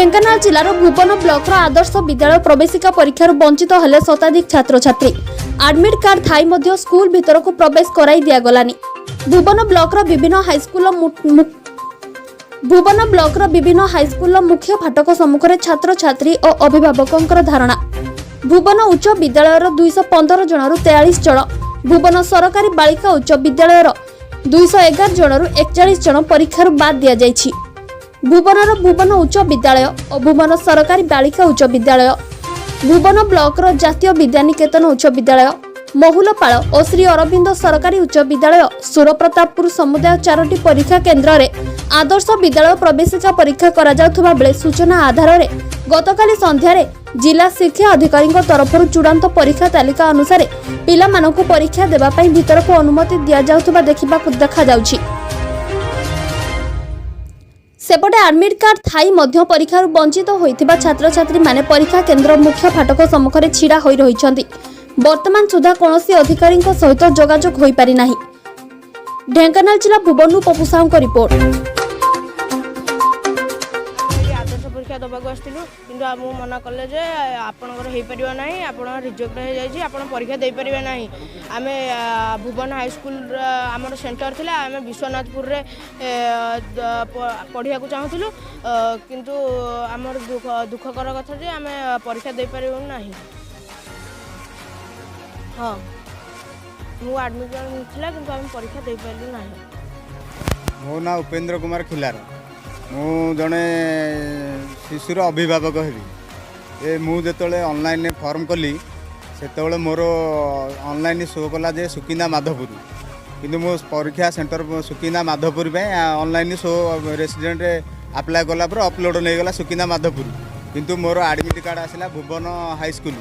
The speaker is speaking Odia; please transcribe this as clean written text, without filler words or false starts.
ଢେଙ୍କାନାଳ ଜିଲ୍ଲାର ଭୁବନ ବ୍ଲକର ଆଦର୍ଶ ବିଦ୍ୟାଳୟ ପ୍ରବେଶିକା ପରୀକ୍ଷାରୁ ବଞ୍ଚିତ ହେଲେ ଶତାଧିକ ଛାତ୍ରଛାତ୍ରୀ। ଆଡମିଟ୍ କାର୍ଡ ଥାଇ ମଧ୍ୟ ସ୍କୁଲ ଭିତରକୁ ପ୍ରବେଶ କରାଇ ଦିଆଗଲାନି। ଭୁବନ ବ୍ଲକର ବିଭିନ୍ନ ହାଇସ୍କୁଲର ମୁଖ୍ୟ ଫାଟକ ସମ୍ମୁଖରେ ଛାତ୍ରଛାତ୍ରୀ ଓ ଅଭିଭାବକଙ୍କର ଧାରଣା। ଭୁବନ ଉଚ୍ଚ ବିଦ୍ୟାଳୟର 215 ଜଣରୁ 43 ଜଣ, ଭୁବନ ସରକାରୀ ବାଳିକା ଉଚ୍ଚ ବିଦ୍ୟାଳୟର 211 ଜଣରୁ 41 ଜଣ ପରୀକ୍ଷାରୁ ବାଦ୍ ଦିଆଯାଇଛି। ଭୁବନର ଭୁବନ ଉଚ୍ଚ ବିଦ୍ୟାଳୟ ଓ ଭୁବନ ସରକାରୀ ବାଳିକା ଉଚ୍ଚ ବିଦ୍ୟାଳୟ, ଭୁବନ ବ୍ଲକର ଜାତୀୟ ବିଦ୍ୟାନିକେତନ ଉଚ୍ଚ ବିଦ୍ୟାଳୟ, ମହୁଲପାଳ ଓ ଶ୍ରୀ ଅରବିନ୍ଦ ସରକାରୀ ଉଚ୍ଚ ବିଦ୍ୟାଳୟ, ସୁରପ୍ରତାପପୁର ସମୁଦାୟ ଚାରୋଟି ପରୀକ୍ଷା କେନ୍ଦ୍ରରେ ଆଦର୍ଶ ବିଦ୍ୟାଳୟ ପ୍ରବେଶିକା ପରୀକ୍ଷା କରାଯାଉଥିବା ବେଳେ ସୂଚନା ଆଧାରରେ ଗତକାଲି ସନ୍ଧ୍ୟାରେ ଜିଲ୍ଲା ଶିକ୍ଷା ଅଧିକାରୀଙ୍କ ତରଫରୁ ଚୂଡ଼ାନ୍ତ ପରୀକ୍ଷା ତାଲିକା ଅନୁସାରେ ପିଲାମାନଙ୍କୁ ପରୀକ୍ଷା ଦେବା ପାଇଁ ଭିତରକୁ ଅନୁମତି ଦିଆଯାଉଥିବା ଦେଖିବାକୁ ଦେଖାଯାଉଛି। ସେପଟେ ଆଡମିଟ୍ କାର୍ଡ ଥାଇ ମଧ୍ୟ ପରୀକ୍ଷାରୁ ବଞ୍ଚିତ ହୋଇଥିବା ଛାତ୍ରଛାତ୍ରୀମାନେ ପରୀକ୍ଷା କେନ୍ଦ୍ର ମୁଖ୍ୟ ଫାଟକ ସମ୍ମୁଖରେ ଛିଡ଼ା ହୋଇ ରହିଛନ୍ତି। ବର୍ତ୍ତମାନ ସୁଦ୍ଧା କୌଣସି ଅଧିକାରୀଙ୍କ ସହିତ ଯୋଗାଯୋଗ ହୋଇପାରିନାହିଁ। ଢେଙ୍କାନାଳ ଜିଲ୍ଲା ଭୁବନରୁ ପପୁ ସାହୁଙ୍କ ରିପୋର୍ଟ। ଏଠି ଆଦର୍ଶ ପରୀକ୍ଷା ଦେବାକୁ ଆସିଥିଲୁ, କିନ୍ତୁ ଆମକୁ ମନା କଲେ ଯେ ଆପଣଙ୍କର ହେଇପାରିବ ନାହିଁ, ଆପଣ ରିଜେକ୍ଟ ହେଇଯାଇଛି, ଆପଣ ପରୀକ୍ଷା ଦେଇପାରିବେ ନାହିଁ। ଆମେ ଭୁବନ ହାଇସ୍କୁଲର ଆମର ସେଣ୍ଟର ଥିଲା, ଆମେ ବିଶ୍ୱନାଥପୁରରେ ପଢ଼ିବାକୁ ଚାହୁଁଥିଲୁ, କିନ୍ତୁ ଆମର ଦୁଃଖକର କଥା ଯେ ଆମେ ପରୀକ୍ଷା ଦେଇପାରିବୁ ନାହିଁ। ହଁ, ମୁଁ ଆଡ଼ମିସନ୍ ଥିଲା, କିନ୍ତୁ ଆମେ ପରୀକ୍ଷା ଦେଇପାରିଲୁ ନାହିଁ। ମୋ ନାଁ ଉପେନ୍ଦ୍ର କୁମାର ଖିଲାର। ମୁଁ ଜଣେ ଶିଶୁର ଅଭିଭାବକ ହେବି। ମୁଁ ଯେତେବେଳେ ଅନଲାଇନରେ ଫର୍ମ କଲି, ସେତେବେଳେ ମୋର ଅନଲାଇନ୍ ଶୋ କଲା ଯେ ସୁକିନ୍ଦା ମାଧପୁର, କିନ୍ତୁ ମୋ ପରୀକ୍ଷା ସେଣ୍ଟର ସୁକିନ୍ଦା ମାଧପୁର ପାଇଁ ଅନଲାଇନ୍ ଶୋ ରେସିଡେଣ୍ଟ ଆପ୍ଲାଏ କଲା ପରେ ଅପଲୋଡ଼ ନେଇଗଲା ସୁକିନ୍ଦା ମାଧପୁର, କିନ୍ତୁ ମୋର ଆଡ଼ମିଟ୍ କାର୍ଡ଼ ଆସିଲା ଭୁବନ ହାଇସ୍କୁଲ।